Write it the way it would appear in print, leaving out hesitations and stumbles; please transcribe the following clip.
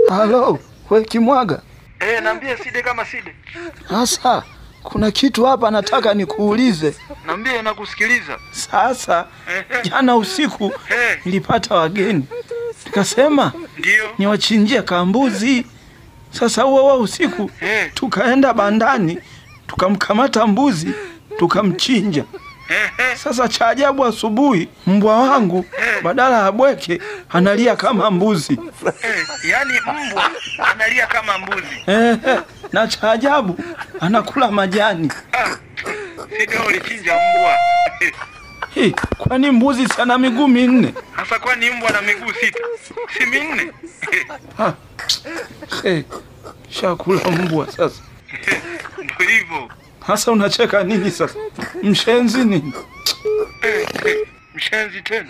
Halo, we Kimwaga. Naambie Side kama Side. Sasa kuna kitu hapa nataka nikuulize. Naambie, nakusikiliza. Sasa jana usiku nilipata wageni, nikasema Ndio. niwachinjie kambuzi. Sasa huo usiku tukaenda bandani, tukamkamata mbuzi, tukamchinja. Sasa cha ajabu, asubuhi mbwa wangu badala abweke analia kama mbuzi. Yaani mbwa analia kama mbuzi. Na cha ajabu anakula majani. Side, ulichinja mbwa. Hi, kwani mbuzi sana miguu minne? Sasa kwani mbwa na miguu sita? Si minne? Shakula mbwa sasa. Ndio hivyo. Hasa unacheka nini sasa? Mshenzi nini? Mshenzi tena.